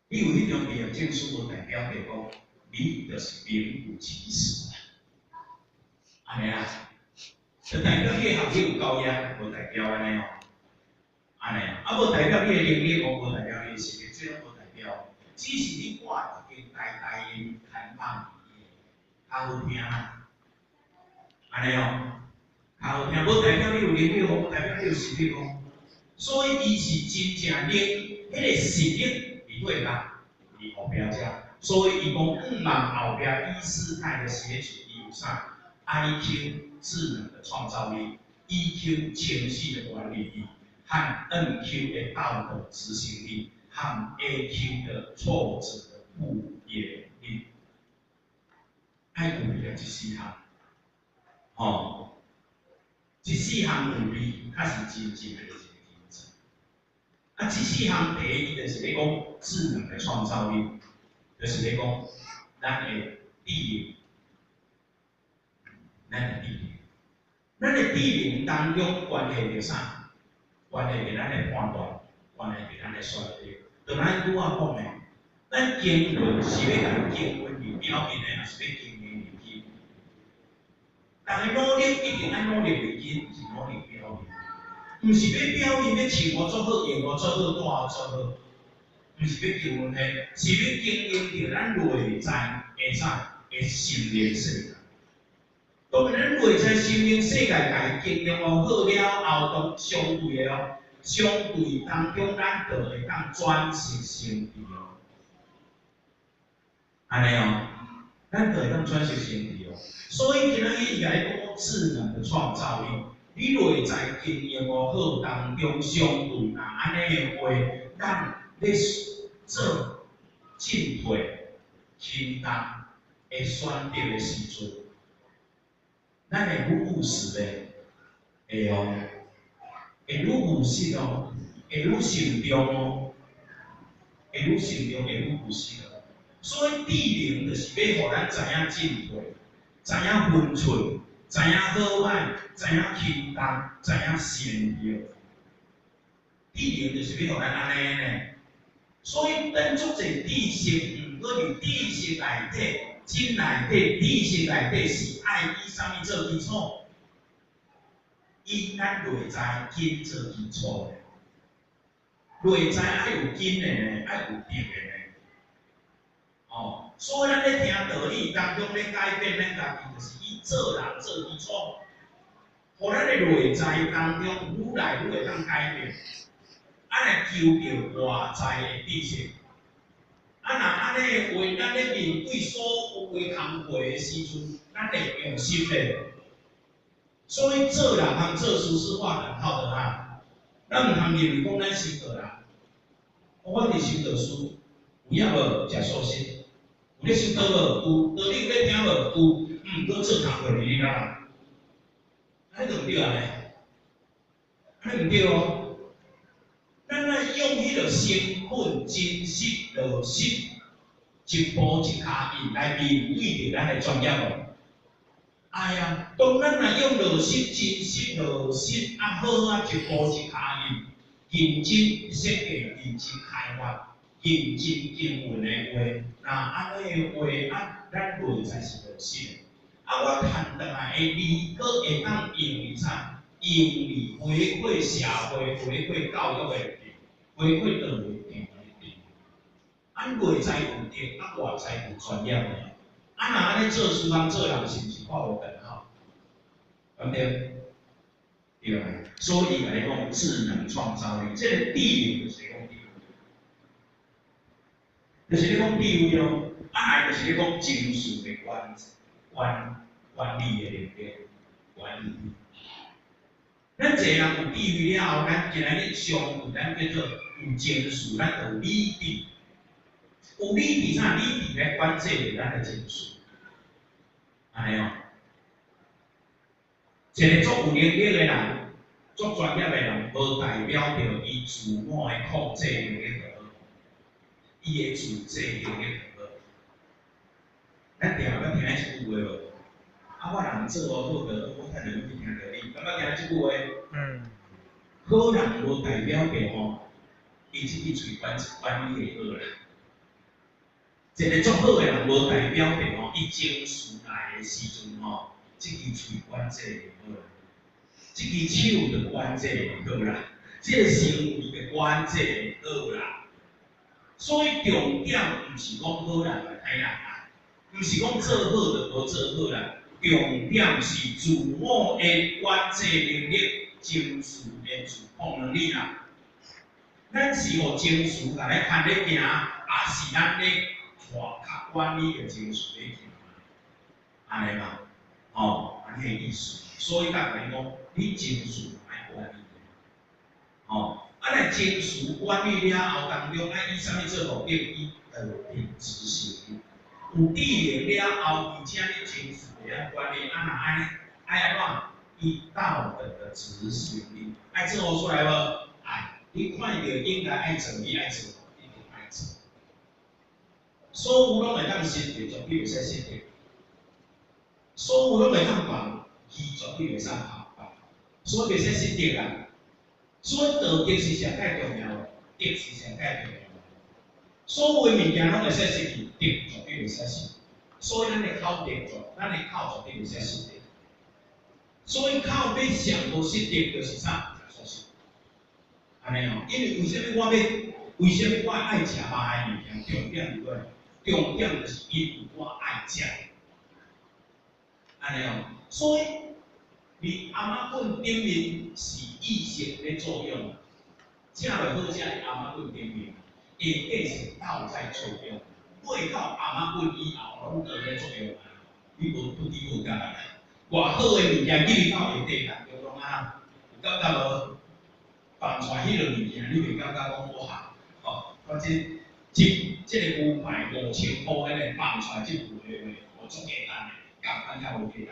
你有彼張畢業證書，無代表著講你就是名副其實啦。按呢啊，就代表你的學歷有夠額，無代表按呢哦。按呢，啊無代表你的能力哦，無代表你的實力，這攏無代表。只是你掛一間大大的看板，較好聽啦。按呢哦，較好聽，無代表你有能力哦，無代表你有實力哦。所以伊是真正拎彼個實力佇對啦，佇後壁遮。所以伊講，往後壁伊斯泰的協主伊有啥？IQ 智能的創造力，EQ 情緒的管理力，和 MQ 的道德執行力，和 AQ 的挫折的復原力。愛具備這四項，吼，這四項具備，較是真正的一個人才。啊，這四項第一就是咧講智能的創造力，就是咧講咱的智能，咱的智能，咱的智能當中關係著啥？關係著咱的判斷，關係著咱的選擇。就咱拄仔講的，咱經綸是欲共經綸佇表面的，抑是欲經營入去？逐个努力一定愛努力入去，毋是努力表面。毋是欲表面欲穿我做好，用我做好，帶我做好，毋是欲求彼，是欲經營著咱內在的啥？的心靈世界。當然，咱內在心靈世界共經營好了後，當相對的哦，相對當中，咱就會當轉識成智哦。按呢哦，咱就會當轉識成智哦。所以今仔日伊共你講智能的創造力，你內在經營好當中，相對若按呢的話，咱咧做進退輕重的選擇的時陣，咱會愈務實的，會哦，會愈務實哦，會愈慎重哦，會愈慎重，會愈務實哦。所以智能就是欲予咱知影進退，知影分寸，知影好歹，知影輕重，知影善對。智能就是欲予咱按呢呢。所以咱足濟知識，毋過佇知識內底，真內底，知識內底是愛以啥物做基礎？以咱內在根做基礎的。內在愛有根的呢，愛有德的呢。哦，所以咱咧聽道理當中咧改變咱家己，就是以做人做基礎，予咱的內在當中愈來愈會當改變，啊來求著外在的知識。啊，若按呢的話，咱咧面對所有的工課的時陣，咱會用心咧。所以做人通做事是畫等號的啊，咱毋通認為講咱修道人，我佇修道士，有影無？食素食，有咧修道無？有，道理有咧聽無？有，毋過做工課佇你啦，按呢就毋對按呢，按呢毋對哦。咱愛用彼個誠懇、真實、落實，一步一跤印來面對著咱的專業無？哎呀，當咱若用落實、真實、落實啊好啊，一步一跤印，認真設計、認真開發、認真經營的話，若按呢的話啊，咱內在是落實的。啊，我趁轉來的利閣會當用佇啥？用佇回饋社會、回饋教育的裏回饋道會場的裏。啊，內在有德，啊外在有專業的。啊，若按呢做事通做人，是毋是畫無等號？對毋對？對啊。所以來講，智能創造力，這個智能就是講智慧，就是咧講智慧哦。啊，來就是咧講情緒的管理的能力，管理。咱一個人有智慧了後，咱今仔日相對咱叫做有情緒，咱就有理智。有理智啥？理智來管制著咱的情緒，按呢哦。一個足有能力的人，足專業的人，無代表著伊自我的控制能力就好，伊的自制能力就好。咱定捌聽這句話無？啊，我人做無好就好，我趁著欲去聽著你，敢捌聽這句話？嗯。好人無代表著吼，伊這支喙管管理會好啦。一个足好的人，無代表著吼，伊情緒來的時陣吼，這支喙管制好啦，這支手就管制好啦，這個行為就管制好啦。所以重點毋是講好人抑歹人啊，毋是講做好就無做好啦。重點是自我的管制能力、情緒的自控能力啦。咱是予情緒共咱牽咧行，抑是咱咧帶較管理的情緒咧行？按呢嘛，吼，按呢个意思。所以才共你講，你情緒愛管理。吼，啊，若情緒管理了後，當中愛以啥物做目的？以道德執行力。有智能了後，而且你情緒會曉管理，啊，若按呢，愛按怎？以道德的執行力，愛做予出來無？愛，你看著應該愛做，你愛做，一定愛做。所有攏會當失德，絕對袂使失德。所有攏會當放，伊絕對袂使放。所以袂使失德啊！所以道德是上蓋重要的，德是上蓋重要的。所有的物件攏會使失去，德絕對袂使失。所以咱的口德絕，咱的口絕對袂使失德。所以口欲上無失德，就是啥？食素食。按呢哦，因為為啥物我欲？為啥物我愛食肉的物件？重點佇佗？重點就是因為我愛食。按呢哦，所以佇餡仔棍頂面是意識咧作用，食落好食佇餡仔棍頂面，下底是道在作用。過到餡仔棍以後，攏道咧作用啊！你無不知無覺啊？偌好的物件入去到下底當中攏啊，有感覺無？放出來彼落物件，你袂感覺講哇？吼，我這個牛排5000箍，彼个放出來這副的話，無足價值的，共款較無價值。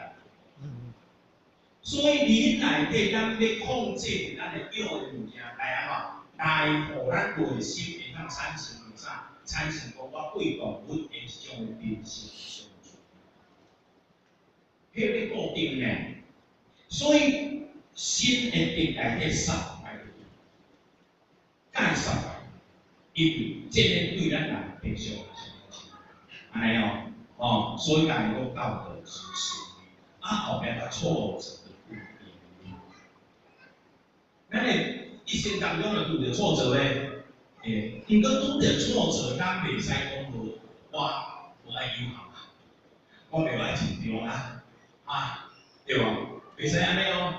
所以佇彼內底，咱欲控制咱的欲的物件來按怎？來予咱內心會當產生啥？產生講我對動物的一種真實相處，彼個固定呢。所以心的德內底殺來，戒殺，因為這個對咱人非常常按呢哦，哦，所以講講道德知識，啊後壁較挫折的固定。咱的一生當中就拄著挫折咧，欸，毋過拄著挫折，咱袂使講無，我無愛有效啊，我袂愛緊張啊，啊，對無？袂使按呢哦，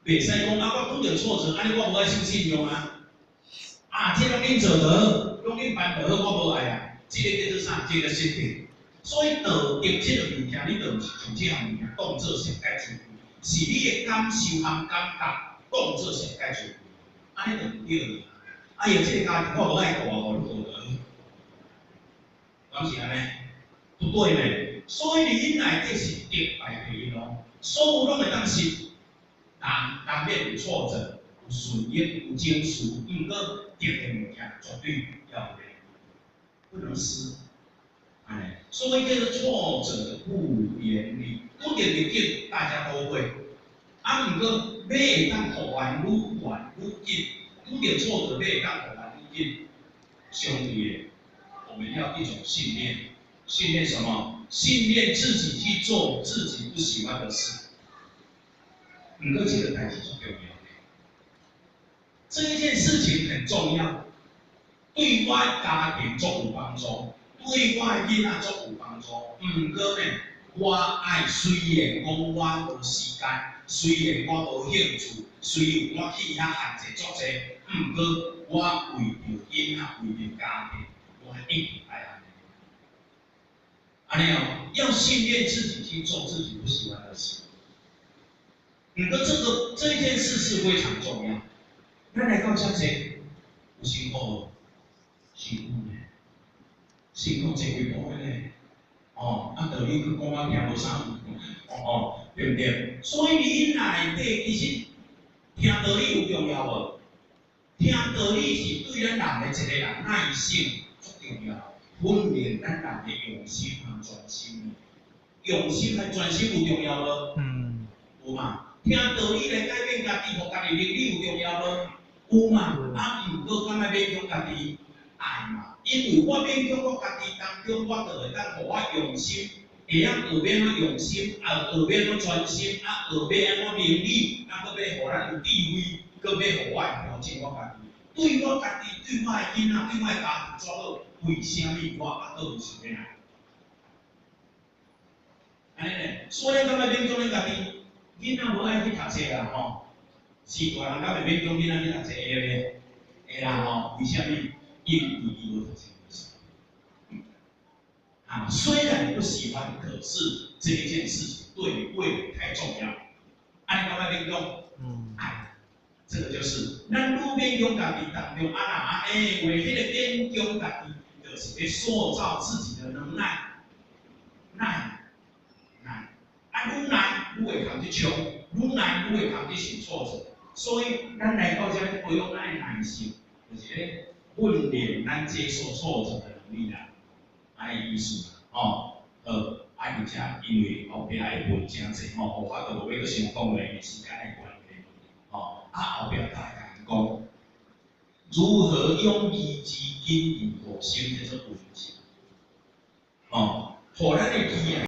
袂使講啊，我拄著挫折，按呢我無愛守信用啊，啊，這攏恁做的，攏恁辦就好，我無愛啊，這個叫做啥？這個失德。所以道德這個物件，你就毋是將這項物件當做上蓋尊貴，是你的感受和感覺當做上蓋尊貴，按呢就毋對了。哎呀，這個家庭我無愛顧啊，予你顧就好，敢是按呢？不對呢。所以佇內底是德排第一咯，所有攏會當失，人難免有挫折、有順逆、有情緒，毋過德的物件絕對要有，不能失。按呢，所以叫做挫折復原力，拄著逆境大家都會，啊，毋過欲會當復原愈懸愈緊，拄著挫折欲會當復原愈緊，相對的，我們要一種信念，信念什麼？信念自己去做自己不喜歡的事。毋過這個代誌足重要的，這一件事情很重要，對我家庭足有幫助，對我的囡仔足有幫助。毋過呢，我愛雖然講我無時間，雖然我無興趣，雖然我去遐限制足濟，毋過我為著囡仔，為著家庭，我一定愛按呢。按呢哦，要訓練自己去做自己不喜歡的事。毋過這件事是非常重要。咱來到遮濟，有辛苦無？辛苦呢，辛苦坐幾步的呢？哦，啊道理閣講我聽無啥，哦，對毋對？所以佇內底其實聽道理有重要無？聽道理是對咱人的一個人耐性足重要，訓練咱人的用心和專心。用心和專心有重要無？嗯。有嘛？聽道理來改變家己，予家己能力有重要無？有嘛？啊，毋過敢欲勉強家己？愛嘛？因為我勉強我家己當中，我就會當予我用心，會曉學欲按怎用心，啊學欲按怎專心，啊學欲按怎明理，啊閣欲予咱有智慧，閣欲予我會調整我家己。對我家己，對我的囡仔，對我的家庭做好，為啥物我猶閣有想欲愛？按呢咧，所以咱敢會勉強咱家己？囡仔無愛去讀冊啦吼，是大人敢會勉強囡仔去讀冊會袂？會啦吼，為啥物？因為伊無讀冊。啊，雖然不喜歡，可是這一件事情對你未來太重要。按呢敢會勉強？嗯。哎，這個就是咱愈勉強家己當中，啊若按呢話，彼個勉強家己，就是咧塑造自己的能耐，耐，耐，啊愈耐愈會通去衝，愈耐愈會通去受挫折。所以咱來到遮咧培養咱的耐性，就是咧訓練咱接受挫折的能力啦。按呢意思啦，吼，好，啊而且因為後壁會問誠濟吼，我都無欲閣傷講落，因為時間的關係，吼，啊後壁大家講如何用意志經營予生這做文章，吼，予咱會記啊。